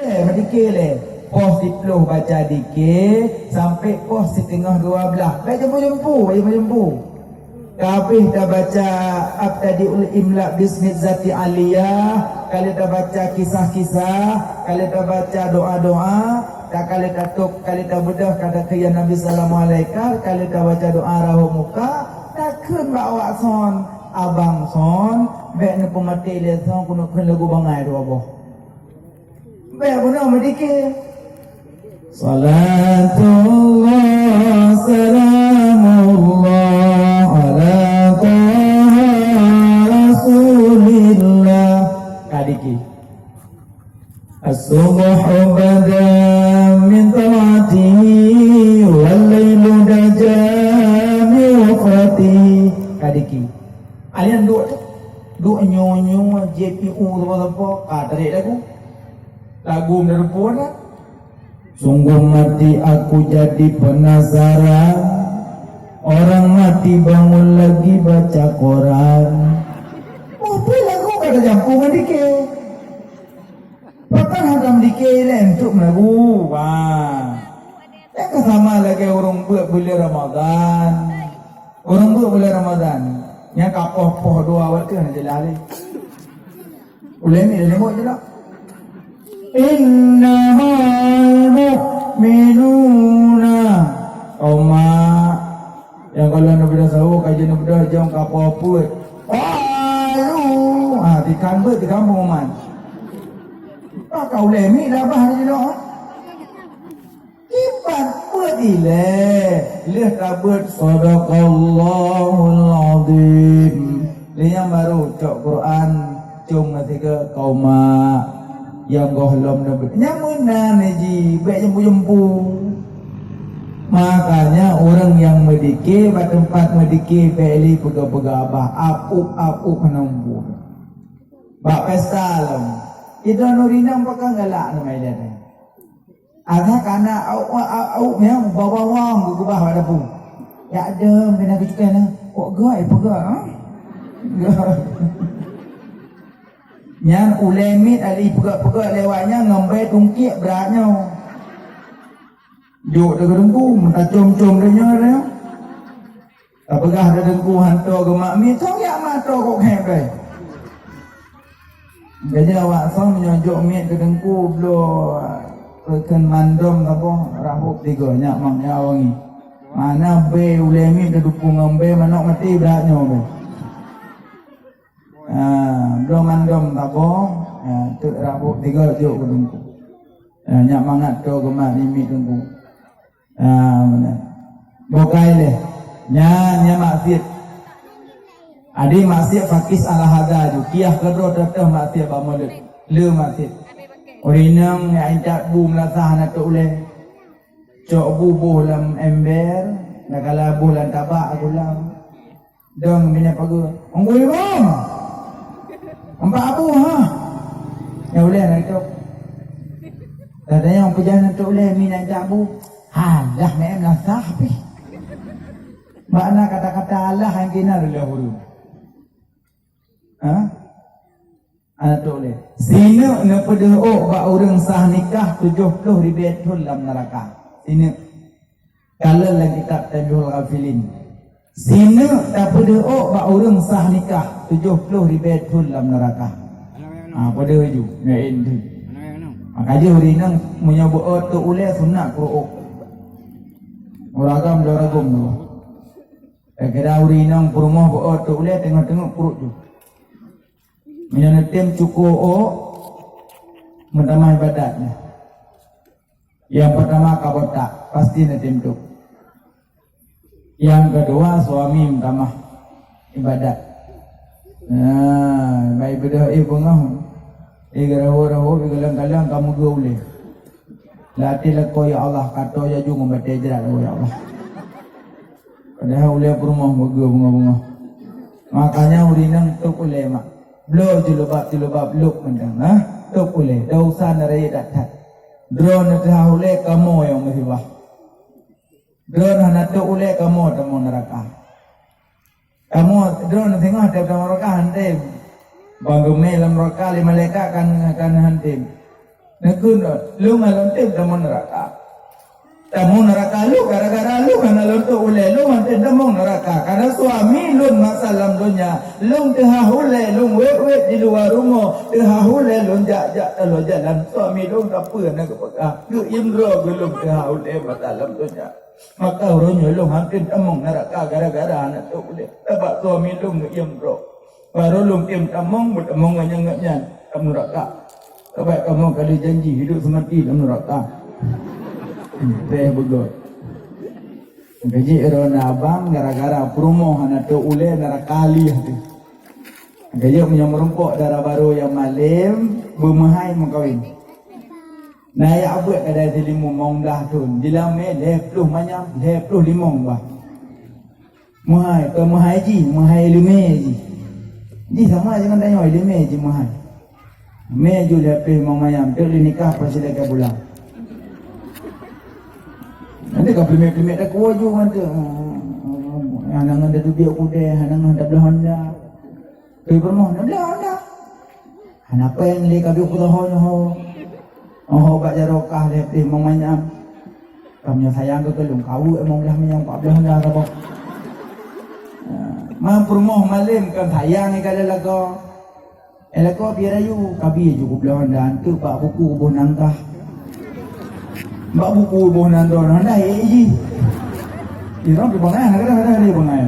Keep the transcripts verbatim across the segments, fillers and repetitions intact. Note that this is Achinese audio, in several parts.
Eh, meudike lé. Poh siploh baca dike sampai poh siteungoh dua blah. Baik jumpu-jumpu, baik jumpu-jumpu. Ka habéh tabaca Abtadi'ul Imla Bismiz Zati Aliyah, ka lheueh tabaca kisah-kisah, ka lheueh tabaca doa-doa, ka lheueh tatôb, ka lheueh tabeudôh kata keu Nabi sallallahu alaihi wasallam, ka lheueh tabaca doa raho muka, takheun bak awak son, abang son, bék neupeumaté lé son keuneuk kheun lagu bangai dua boh. Bék bunoe meudike. Salatullah, salamullah ala Taha Rasulillah. Ka dike. As-subhu bada min talatihi, wal lailu daja min wafratihi. Ka dike. Alian duek tu. Duek nyoe-nyoe, J P U sapo-sapo, ka tarék lagu. Lagu meunurot puan kan? Sungguh mati aku jadi penasaran. Orang mati bangun lagi baca koran. Oh, tu lagu kata jampu ngon dike. Pakon hantom dike lé untuk lagu. Wah. Nyang ka sama lagée ureuëng beuet buleuen Ramadhan. Ureuëng beuet buleuen Ramadhan. Nyang ka poh-poh dua watée hana jeulaih lé. Ulée miet leumoh jeulaih. Innamal mu'minuna. Oma. Nyang kalau neubeudôh sawoe ka jeuet neubeudôh jong ka poh peuet. Walu. Ha, tikam beuet, tikam pengumuman. Maka ulée miet dah bah di jinoe. Kiban beuet ilée, lheueh tabeuet sadaqallahul azim. Lé nyang barô cok Quran, com na sigoe kauma nyang gohlom na beuet. Nyang meunan ji, bék jempu-jempu. Makanya ureuëng nyang meudike bak teumpat meudike bék lé peugah-peugah abah, apuk-apuk hana umpuk. Bak pesta lom. Idong nuri nang pakon galak nama ilée. Adak kana au, au, au, nyang bawang geugeubah bak dapu. Yak dem kena geucukée na. Kok gak ipeugah, ha? Nyan ulée miet ali peugah-peugah lewat nyan ngon bai tungkiek brat nyoe. Jok deungon deungku, meutacom-com deunyoe. Tapeugah deungon deungku hanto geumak miet, cok yak mato kok khép deh. Gajah awak son meunyoe jok miet keu teungku bloe peukheun mandom saboh rahop tiga nyak mak nyak wangi. Mana be ulée miet teuduku ngon be manok maté brat nyoe be. Ha, bloe mandom saboh, ha, teuk rahop tiga jok keu teungku. Ha, nyak mangat to geumat miet teungku. Ah, meunan. Bukai lé. Nyan, nyan maksiet. Adi maksiet fakis ala hada ju. Kiah keudroe teuh maksiet bak mulod. Le maksiet. Ureuëng inong nyang intat bu meulasah hana teu ulée. Cok bu boh lam ember, nakala boh lam tabak gula. Dong bina pageue. Onggu imum. Empat abu ha. Ya uleh na itu. Tanya orang pejalan tu uleh mina jabu. Alah, nem lah sah pih. Makna kata-kata Allah yang kena leleh huru. Ha? Anak tu uleh. Sineuk neupeudeuh ôk bak ureueng sah nikah tujoh ploh ribée thon lam neuraka. Sineuk. Kalon lam kitab Tanbihul Ghafilin. Sineuk tapeudeuh ôk bak ureueng sah nikah tujoh ploh ribée thon lam neuraka. Ha, peudeuh ju, nyan tu. Maka jih ureueng inong meunyoe beuôt tu ulée sunat peuruok. Uragam dua ragam tu. Kira-kira ureueng inong peurumoh beuôt tu ulée teungoh-teungoh peuruok ju. Meunyoe neutem cuko ôk meutamah ibadat nyan. Yang pertama kabotak, pasti na tem tu. Yang kedua suami meutamah ibadat. Nah, baik beudôh eh beungoh. Eh geurahô-rahô, eh galong-galong kamu geu uleh. Latih lako ya Allah, kato jaju membatai jerat ya Allah. Padahal uleh peurumoh beugeu beungoh-beungoh. Makanya ureueng inong tok uleh mak. Bloe jilbab-jilbab lok mantong, ha? Tok uleh, dosa na rayeuk that-that. Droeneuh teuhah uleh kamoe nyang meusibah. Droeneuh hana tok uleh kamoe tamong neuraka. Kamoe droeneuh singoh teuh tamong neuraka hantem. Bang geumé lam neuraka lé malaikat kan, kan hantem. Neukheun lôn ngon lôn tem tamong neuraka. Tamong neuraka lôn gara-gara lôn hana lôn tôp ulèe, lôn hana tem tamong neuraka. Karena suami lôn masa lam donya, lôn teuhah ulèe, lôn wèt-wèt di luwa rumoh, teuhah ulèe lôn jak-jak taloe jalan. Suami lôn sapeue na geupeugah, geuiem droe geuh lôn teuhah ulèe masa lam donya. Maka uroe nyoe lôn hana tem tamong neuraka gara-gara hana tôp ulèe. Sabab suami lôn geuiem droe. Barô lôn tem tamong, beutamong ngon nyang nyan, lam neuraka. Sabab kamoe ka lheueh janji hidup seumati lam neuraka. Teuh beugöt. Gaji droeneuh abang gara-gara peurumoh hana tôp ulèe neuraka lheueh teuh. Gaji meunyoe meurumpok dara barô nyang malém, beumeuhai meukawen. Na jak beuet kadai silimong limong blah thôn, jilamé lhèe ploh manyam, lhèe ploh limong bah. Meuhai, kon meuhai jih, meuhai ileumèe jih. Jih sama je ngon tanyoe, ileumèe jih meuhai. Mè ju lhèe ploh limong manyam, teuk lé nikah pas silaka bulan. Nanti ka peuleumèe-peuleumèe takue ju ngon teuk. Hana ngon tatubiek kudèe, hana ngon tabloe honda. Keu peurumoh, na blah honda. Hana péng lé ka biôh keu soho nyoe ho. Oho bak jaroe kah lhèe ploh limong manyam. Kamoe sayang keu keu lôn kaweuek limong blah manyam, pat blah honda saboh. Man peurumoh malém kon sayang ikalon lakoe. Eh, lakoe pih rayu, ka bi ju kubloe honda, enteuk bak buku boh nangkah. Bak buku boh nan droe honda, eh, jih. Di droe pih bangai, kadang-kadang dia bangai.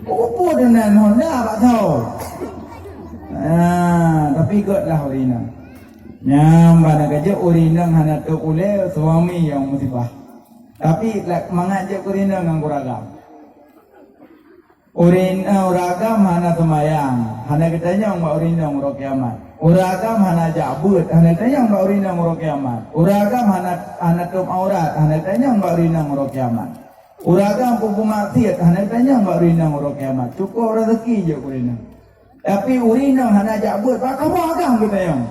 Buku boh nan honda bak thau. Ah, tapi göt lah ureueng inong. Nyang bana ka jeuet ureueng inong hana tôp ulèe, suami nyang musibah. Tapi la-, mangat jeuet ureueng inong ngon ureueng agam. Ureueng inong, ureueng agam hana seumayang, hana geutanyong bak ureueng inong uroe kiamat. Ureueng agam hana jak beuet, hana geutanyong bak ureueng inong uroe kiamat. Ureueng agam hana, hana tôp aurat, hana geutanyong bak ureueng inong uroe kiamat. Ureueng agam peubuet maksiet, hana geutanyong bak ureueng inong uroe kiamat. Cukôp raseuki jeuet keu ureueng inong. Tapi ureueng inong hana jak beuet, bak kamoe agam geutanyong.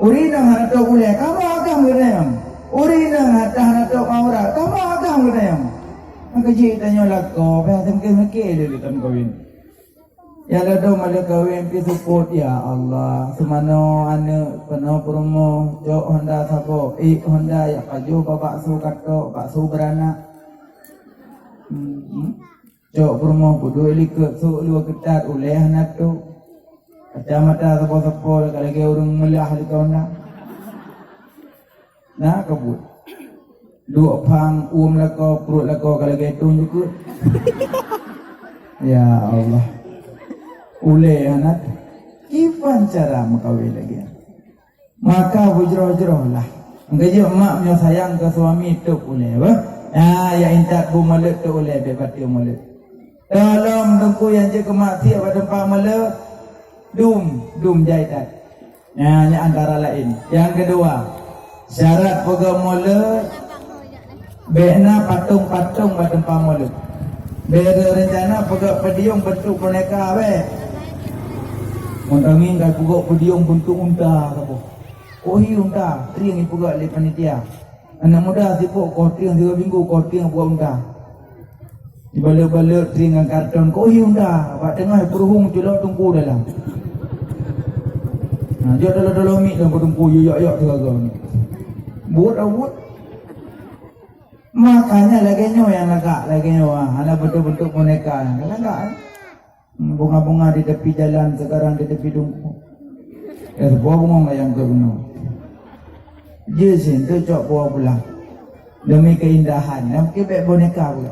Ureueng inong hana tôp ulèe, kamoe agam geutanyong. Ureueng inong hana, hana tôp aurat, kamoe agam geutanyong. Maka jih tanyoe lakoe, payah teumeuké-meuké lé leutam kawen. Nyang ladôm malèe kawen pih seupôt, ya Allah, seumanoe aneuk, peunoh peurumoh, cok honda saboh, ék honda jak pajoh bak bakso katok, bakso beuranak. Hmm, hmm. Cok peurumoh peuduek likot, sôk luwa keutat, ulèe hana tôp. Kacamata sapo-sapo ka lagèe ureueng meulah likot na. Na ka buet. Duek phang uem lakoe, pruet lakoe ka lagèe tông jukut. Ya Allah. Ulèe hana tôp. Kiban cara meukawen lagèe nyan. Maka beujroh-jroh lah. Maka jeuet mak meunyoe sayang keu suami tôp ulèe, bah. Nah, ya intat bu mulod tôp ulèe, bèk bateue mulod. Tolong teungku nyang jeuet keu maksiet bak teumpat mulod, dum, dum jai that. Nah, nyan antara laén. Nyang keudua, syarat peugöt mulod, bèk na patong-patong bak teumpat mulod. Bèk reuncana peugöt podium beuntuk boneka bèk. Ngon tangieng ka peugöt podium beuntuk unta saboh. Koh hi unta, trieng ipeugöt lé panitia. Aneuk muda sibok koh trieng, sigoe minggu koh trieng peugöt unta. Ibalot-balot trieng ngon karton, koh hi unta. Bak teungoh ipeuruhueng culok teungku dalam. Nah, jok dolo-dolo miet lom keu teungku, yue yok-yok teugaga. Buet awot. Makanya lagèe nyoe nyang lagak, lagèe nyoe, ah, hana bentuk-bentuk boneka nyang lagak, eh. Hmm, bunga-bunga di tepi jalan, sekarang di tepi dungku. Eh, sebuah bunga mayang ke gunung. Jih sien tu cok buah bulan. Demi keindahan, nyang kibek boneka pula.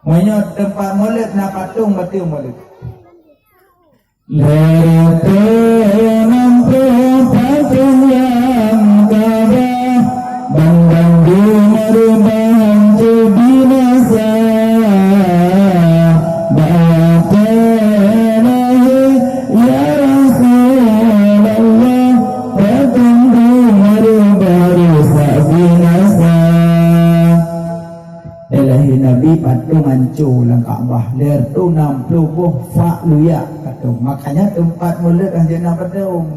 Meunyoe teumpat mulod na patong, bateue mulod. Lhèe reutôh nam ploh patong lam Ka'bah, ban bandum meurubah hanco binasa. Bak watèe lahé, ya Rasulullah, patong tu meurubah rusak binasa. Lheuh lahé Nabi patong hanco lam Ka'bah, lhèe reutôh nam ploh boh fak luyak patong. Makanya teumpat mulod hana na patong.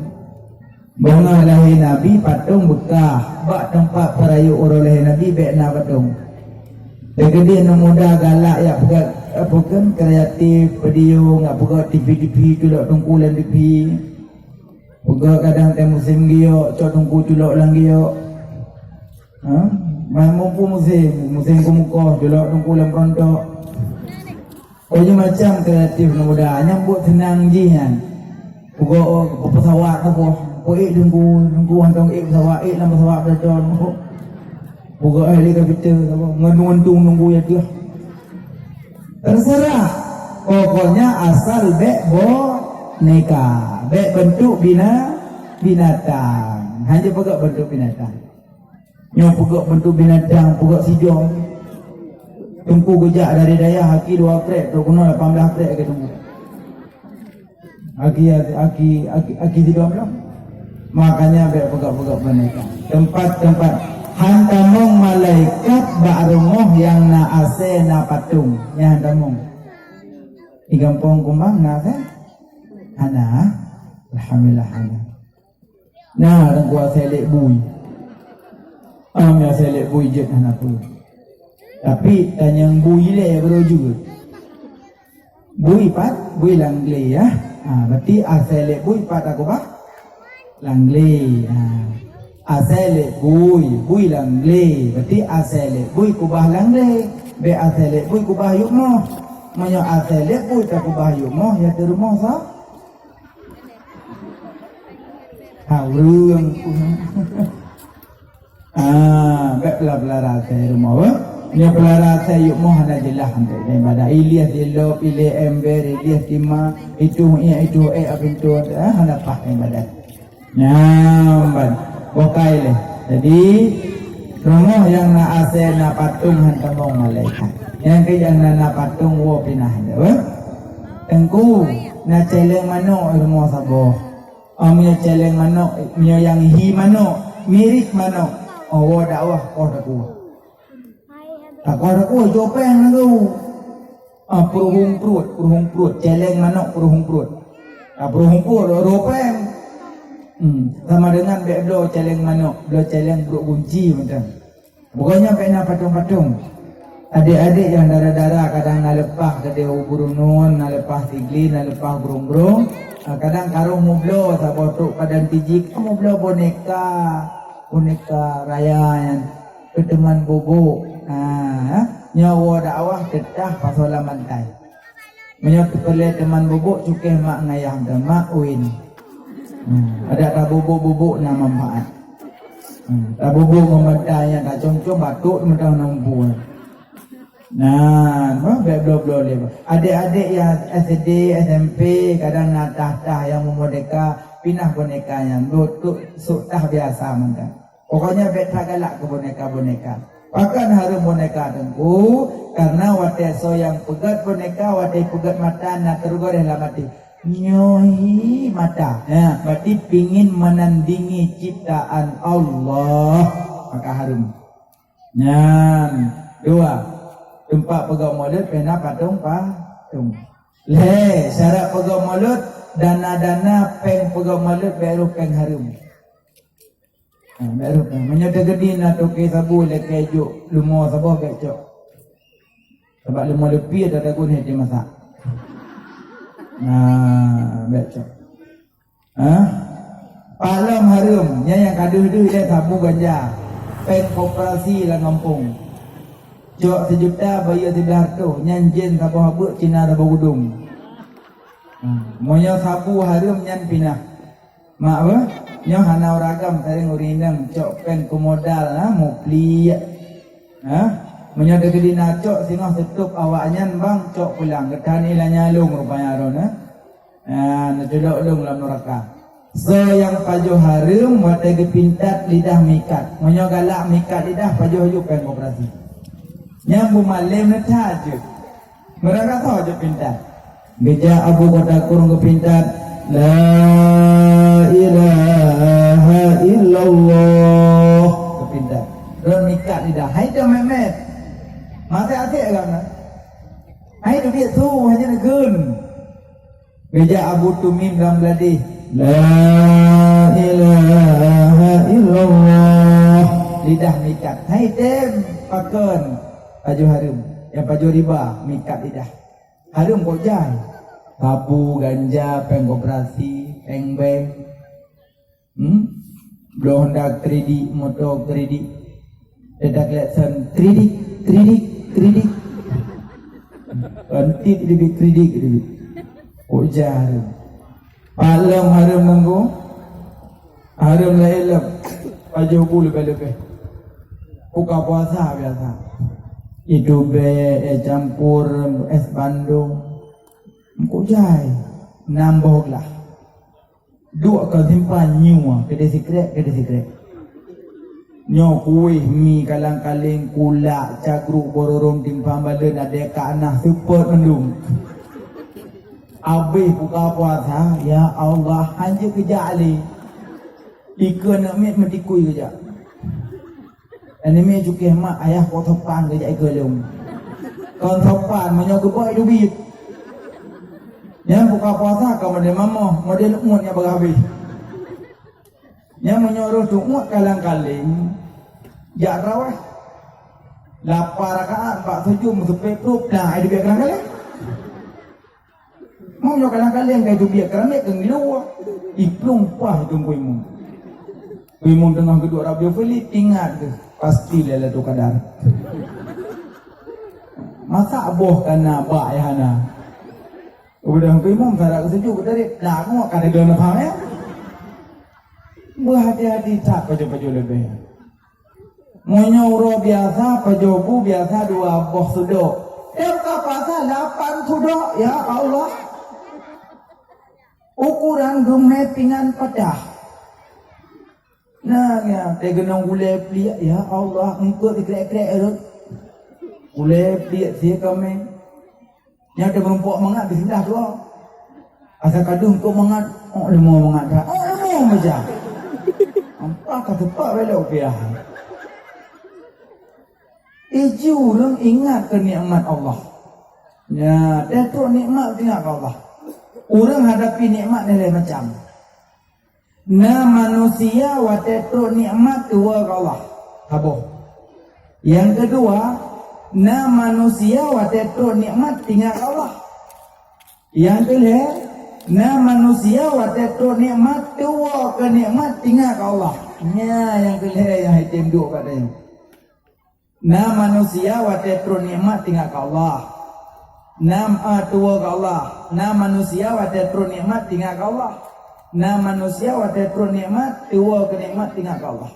Beungoh lahé Nabi patong beukah, bak teumpat peurayeuk uroe lahé Nabi bèk na patong. Lagèe nyan aneuk muda galak jak peugöt, apa kheun, kreatif, video, jak peugöt T V-T V, culok teungku lam T V. Gok kadang teuh musém giok, cok teungku culok lam giok. Ha? Ban mupu musém, musém keumeukoh, culok teungku lam peurontok. Oh, nyoe macam kreatif aneuk muda, nyang buet seunang jih nyan. Peugo-, peusawat saboh, peuék teungku, teungku hantom ék peusawat, ék lam peusawat beutôi. Peugo helikopter saboh, ngon-ngon teungku ya teuh. Terserah. Pokoknya asal bék boneka, bék bentuk bina-, binatang. Hana peugah bentuk binatang. Nyoe peugah bentuk binatang, peugah sidong. Teungku geujak dari dayah, aki dua krek, trok keunoe lapan belas krek ke teungku. Aki, aki, aki, aki sidong lom. Makanya bék peugah-peugah boneka. Tempat-tempat han tamong malaikat bak rumoh nyang na asèe na patong. Nyan han tamong. Di gampông Kumbang na asèe? Hana. Alhamdulillah hana. Na, teungku asèe lét bui. Am, asèe lét bui jeuet hana peue. Tapi tanyong bui lé baru jeuet. Bui pat, bui lam glé ya. Ha, berarti asèe lét bui pat takubah lam glé. Ha. Asèe lét bui, bui lam glé. Berarti asèe lét bui kubah lam glé. Bék asèe lét bui kubah yup moh. Meunyoe asèe lét bui takubah yup moh, ya teurumoh sa? Ha, ureueng. Ah, bék peulara-peulara asèe rumoh, eh. Nyoe peulara asèe yup moh hana jeulaih sampai ibadah. Ilih silop, ilih ember, ilih tima, itu ié, itu ék, apa itu, ah, hana paih ibadah. Nyan ban. Bokai lé. Jadi, rumoh nyang na asèe na patong han tamong malaikat. Nyang keu nyang na, na patong woe pinah, eh. Teungku, na céléng manok rumoh saboh. Ah, meunyoe céléng manok, meunyoe nyang hi manok, mirip manok. Oh, woe dakwah, koh takue. Takoh takue, jopeng lagu. Ah, peuruhong pruet, peuruhong pruet. Céléng manok, peuruhong pruet. Ah, peuruhong pruet, ro-, ropeng. Hmm, sama dengan bék bloe céléng manok, bloe céléng brok gunci macam. Pokoknya bék na patong-patong. Adék-adék nyang dara-dara kadang na leupah keudéh u Brunun, na leupah Sigli, na leupah Brong-Brong. Ah, kadang karong mubloe saboh trok padang tijik, mubloe boneka, boneka raya nyan keu teman bobok. Ah, nyoe woe dakwah teutah pasoe lam bantai. Meunyoe teupeureulée teuma bubuk, cukéh mak ngon ayah mantong, mak uén. Hmm, adak tabubuk-bubuk na manfaat. Hmm, tabubuk ngon mata nyang tacom-com batuk mantong na muphom. Nah, bah, bék bloe-bloe lé, bah. Adék-adék nyang S D, S M P, kadang na tah-tah nyang meuboneka, pinah boneka nyan, buet tu sôk tah biasa mantong. Pokoknya bék that galak keu boneka-boneka. Pakon hareuem boneka, Teungku? Karena watée soe nyang peugét boneka, watée peugét mata na teugoréh lam até. Nyoe hi mata. Ya, berarti pingin menandingi ciptaan Allah. Maka hareuem. Nyan. Dua. Teumpat peugét mulod, pih na patong-patong. Lhée, syarat peugét mulod, dana-dana péng peugét mulod, bék rôh péng hareuem. Ha, bék rôh. Meunyoe teukeudi na toke sabu lakée jok leumo saboh bék cok. Sabab leumo leupie tatagun hé jimasak. Nah, bék cok. Ha? Palom hareuem, nyan nyang ka deuh-deuh lé sabu ganja. Péng koperasi lam gampông. Cok sijuta, bayeue siblaih reutôh, nyan jén saboh abeuk Cina saboh gudong. Ha, meunyoe sabu hareuem nyan pinah. Mak beuh, nyoe hana uragam saréng ureueng inong cok péng keu modal, ha, mupliek. Ha? Meunyoe teukeudi na cok singoh teutôb awaknyan bang cok pulang, geutanyoe lanyah lôn rupanya droeneuh. Ha, neuculok lôn lam nuraka. Soe nyang pajoh hareuem watée geupintat lidah mikat. Meunyoe galak mikat lidah, pajoh ju péng koperasi. Nyang beumalém neutha jeuet. Meurangkasoe jeuet pintat. Geujak Abu Kota Krueng geupintat, "La ilaha illallah." Geupintat. Droe mikat lidah. Hai dah mét-mét. Maté-até agam na. Hai dubiet su hanya neukheun. Geujak Abu Tumim lam Bladeh. "La ilaha illallah." Lidah mikat. Hai tem pakon. Pajoh hareuem, nyang pajoh riba, mikat lidah. Hareuem kok jai. Sabu, ganja, péng koperasi, péng bank. Hmm? Bloe Honda kredit, moto kredit. Data klakson kredit, kredit, kredit. Kon tiep dibit kredit, kredit. Kok jahat. Malam hareuem nunggu. Hareuem laén lom. Pajoh bu leubeh-leubeh. Buka puasa biasa. Itu bèe, es campur, es bandong. Kok jai. Nam boh glah. Duek ka simpan nyoe, keudeh sikrek, keudeh sikrek. Nyoe kueh, mi, kalang-kaleng, kulak, cagruk, bororong, timpang, balon, adèe ka na seupôt mandum. Abéh buka puasa, ya Allah, hanjeuet keujak lé. Ikeue aneuk miet meutikui keujak. Aneuk miet cukéh mak, ayah, kok sopan keujak ikeue lôn. Kon sopan, meunyoe geuboh teubiet. Nyan buka puasa ka model mamoh, model uet nyang bagaih habéh. Nyan meunyoe roh teuuet kalang-kaleng, jak traweh. Lapan rakaat bak sujud meuseupée pruet, nah, ai dibiet kalang-kaleng. Meunyoe kalang-kaleng ka dibiet karamik keu ngilu, iplueng pah itu Teungku Imum. Teungku Imum teungoh geuduek rabiul fili, ingat deh, pasti Lailatul Qadar. Masa boh ka na bak ayah hana? Udah Teungku Imum sarak sujud dari lagu ka ada dalam paham ya? Berhati-hati tak pajoh-pajoh leubeh. Meunyoe uroe biasa, pajoh bu biasa dua boh sudok. Teuka pasal lapan sudok, ya Allah. Ukuran geumé pingan patah. Nah, ya, teugeunong gulée pliek, ya Allah, eungkot dikrek-krek rot. Gulée pliek sie kamé. Nyang teumeureumpok mangat bismillah dua. Asai ka deuh eungkot mangat, oh, leumo mangat that. Oh, leumo meujak. Ampa ka teupak belok piah. Iju ureuëng ingat keu nikmat Allah. Nya, teutrok nikmat ingat keu Allah. Ureuëng hadapi nikmat lhée macam. Na manusia watée trok nikmat tuwoe keu Allah. Saboh. Nyang keudua, na manusia watée trok nikmat tinggai keu Allah. Nyang keulhée, na manusia watée trok nikmat tuwoe keu nikmat tinggai keu Allah. Nya nyang keulhée nyang item duek bak tanyoe. Na manusia watée trok nikmat tinggai keu Allah. Na, ah, tuwoe keu Allah. Na manusia watée trok nikmat tinggai keu Allah. Na manusia watée trok nikmat, tuwoe keu nikmat tinggai keu Allah.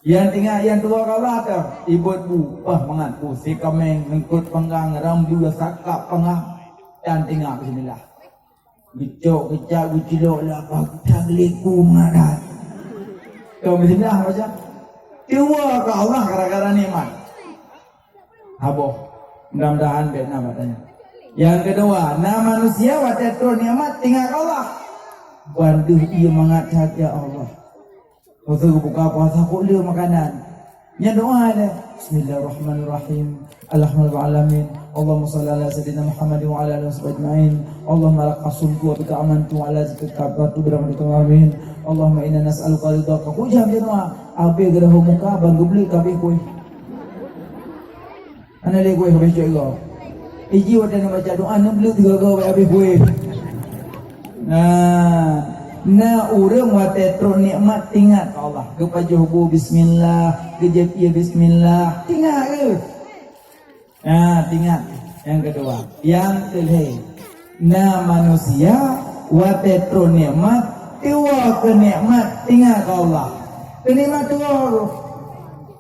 Nyang tinggai, nyang tuwoe keu Allah teuh, ibot bu, pah mangat bu, sikameng, eungkot panggang, rambu, sakap panggang, dan tinggai bismillah. Geucok, geucak, geucilok, lapah, geucak, geuliku, mangat that. Keu bismillah baca. Tuwoe keu Allah gara-gara nikmat. Saboh. Mudah-mudahan bék na bak tanyoe. Nyang keudua, na manusia watée trok nikmat tinggai keu Allah. Ban deuh ié mangat that, ya Allah. Masa buka puasa kok le makanan. Nyan doa le. Bismillahirrahmanirrahim. Alhamdulillahirabbil alamin. Allahumma shalli ala sayyidina Muhammad wa ala alihi wasahbihi ajma'in. Allahumma laka sumtu wa bika amantu wa ala rizqika aftartu bi rahmatika ya arhamar rahimin. Allahumma inna nas'aluka ridhaka. Kok jam je doa. Abéh geureuh muka bang geubleuk ka abéh kueh. Hana lé kueh habéh cok igoe. Iji watée neubaca doa neubleuk tiga goe habéh kueh. Nah, na ureuëng watée trok nikmat ingat keu Allah. Geupajoh bu bismillah, geujép ié bismillah. Ingat keu? Nah, ingat. Nyang keudua, nyang keulhée. Na manusia watée trok nikmat, tuwoe keu nikmat ingat keu Allah. Keu nikmat tuwoe.